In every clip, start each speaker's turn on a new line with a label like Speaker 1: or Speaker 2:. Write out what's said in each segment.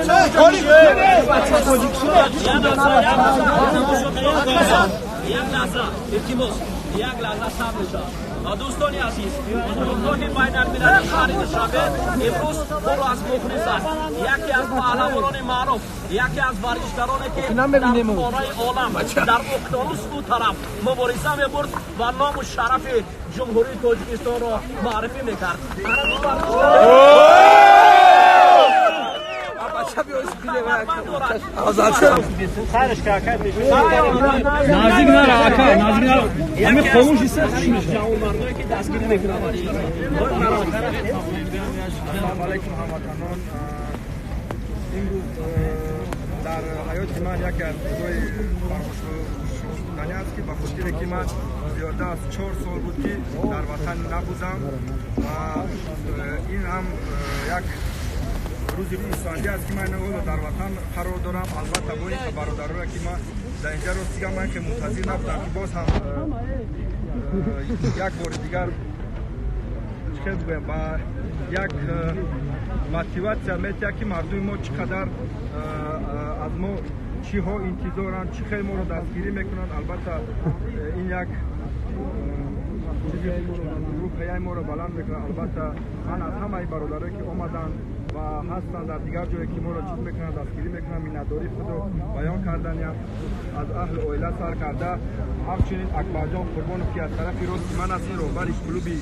Speaker 1: Як лаҳза, илтимос, як лаҳза сабр шавад. Дӯстони азиз, бузургоҳи байналмилалии шаҳри Душанбе имрӯз пур аз мухлис аст. Яке аз паҳлавонони маъруф, яке аз варзишгароне, ки дар пораи олам, дар уқёнус ду тараф мубориза мебурд ва ному шарафи Ҷумҳурии Тоҷикистонро муаррифӣ мекард.
Speaker 2: Наздик нара, ака, наздик нара. Ҳамин хомӯш иста.
Speaker 1: Ҷавонмардое, ки дастгирӣ мекунанд.
Speaker 3: Ассалому алайкум, ҳамватанон. Имрӯз дар ҳаёти ман яке аз рӯзҳои фаромӯшшудани аст, ки ба хотире ки ман зиёда аз 4 сол буд, ки дар ватан набудам, ва ин ҳам як рӯзи хурсандӣ аст, ки ман ҳоло дар ватан қарор дорам. Албатта, бо ин бародароре, ки ман дар инҷа, ростига, ман ки мунтазир набудам, ки боз ҳам як бори дигар, чӣ хел бигӯям, ба як мотиватсия метиҳад, ки мардуми мо чӣ қадар аз мо чиҳо интизоранд, чӣ хел моро дастгирӣ мекунанд. Албатта, ин як чизи рӯҳияи моро баланд мекунад. Албатта, ман аз ҳамаи бародарое, ки омаданд ва ҳастанд дар дигар ҷое, ки моро чиз мекунанд, дастгирӣ мекунанд, миннатдории худро баён карданиям, аз аҳли оила сар карда, ҳамчунин Акбарҷон Қурбонов, ки аз тарафи рости ман аст, ин роҳбари клуби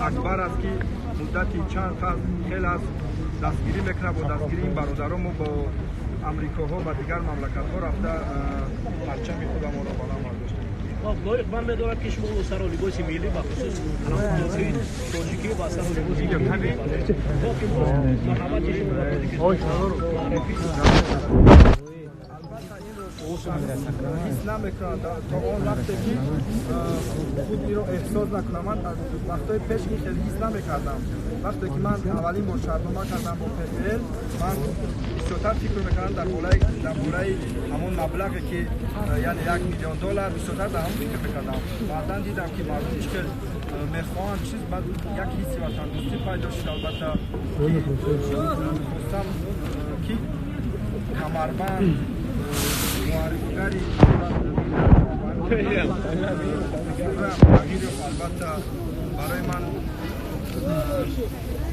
Speaker 3: Акбар аст, ки муддати чанд хел аст дастгирӣ мекунад. Бо дастгирии ин бародарон мо бо амрикоҳо ва дигар мамлакатҳо рафта, парчами худамонро баланд бардоштем.
Speaker 1: Хоб, лоиқ ман медорад, ки шумо сару либоси миллӣ, ба хусус ҳамтои тоҷикӣ ва сару либоси миллӣ. Хоб, имрӯз муҳаббати шумо ба Тоҷикистон муаррифӣ.
Speaker 3: Албатта, инро ҳис намекунам то он вақте, ки худ инро эҳсос накунам. Ман аз вақтҳои пеш ин хеле ҳис намекардам. Вақте ки ман аввалин бор шартнома кардам бо ПФЛ, ман бисёртар фикр мекардам дар бораи ҳамон маблағе, ки яъне 1 миллион доллар, бисёртар дар ҳамон фикр мекардам. Баъдан дидам, ки мардум чӣ хел мехоҳанд чиз, баъд як ҳисси ватандӯстӣ пайдо шуд. Албатта, хостам, ки камарбанд муаррифигари тағйир. Албатта, барои ман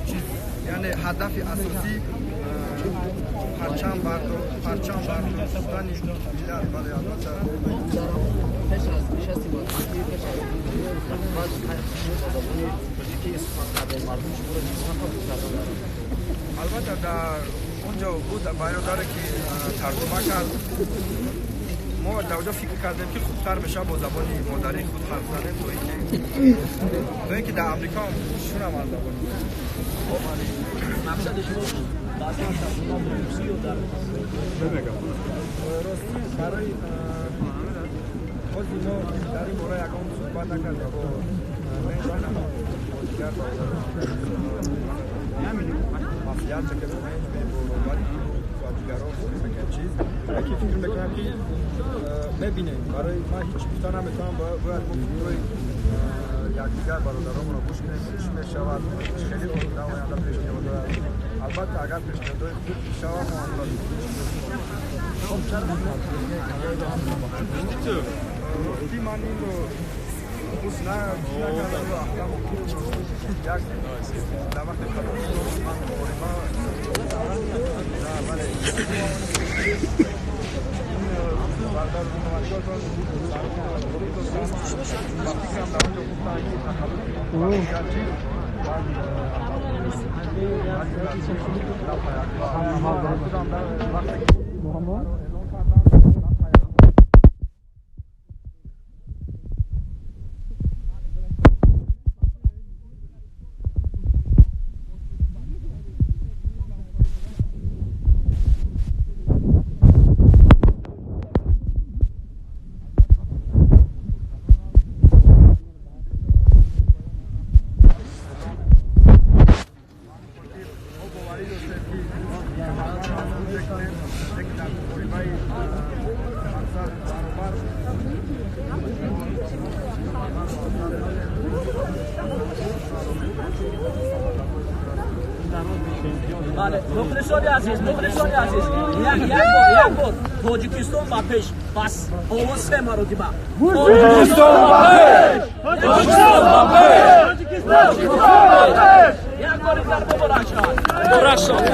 Speaker 3: чиз, яъне ҳадафи асосӣ парчам бардоштани миллат. Бале, албатта.
Speaker 4: Пеш аз нишасти матбуотӣ, пеш аз баъд шумо ба забони тоҷикӣ сухан кардед, мардум шуморо чӣ гуна қабул карданд?
Speaker 3: Албатта, дар он ҷо буд бародаре, ки тарҷума кард. Мо дар оҷо фикр кардем, ки хубтар мешавад бо забони модарии худ ҳарф занем, то ин ки дар Амрико ҳам шунаванд забони.
Speaker 1: Мақсади шумо баъзан шартнома бо UFC ё дар
Speaker 3: Ростӣ, барои ҳозир мо дар ин бора ягон суҳбат накардем бо менеҷмент, бо дигар маслиҳат чакед, бо менеҷмент, бо роҳбари клуб ва дигарон фикр мекунем чиз, лекин фикр мекунам, ки мебинем. Барои ман ҳеҷ гуфта наметавонам. Бояд мо фикрҳои якдигар бародаронро гӯш кунем, чӣ мешавад, чӣ хеле дар оянда пешниҳод дорад. Албатта, агар пешниҳодҳои хуб шавад, мо ҳамро.
Speaker 4: Хоб, чаро
Speaker 3: Ростӣ, ман инро худ накардам. Аҳкам як дар вақти ман муҳориба, бале, бардар рӯзноманигорон ба фикрам дар он ҷо гуфтанд, ки тахаллуфи чиз. Худам вақте ки эълон кардам. Мо боварӣ доштем, ки лекин дар муҳорибаи
Speaker 1: Бале, мухлисони азиз, мухлисони азиз, як як бор Тоҷикистон ба пеш, бас овоз се маротиба.
Speaker 3: Тоҷикистон ба пеш! Тоҷикистон ба пеш! Тоҷикистон ба пеш!
Speaker 1: Як бори дигар муборак шавад, муборак шавад.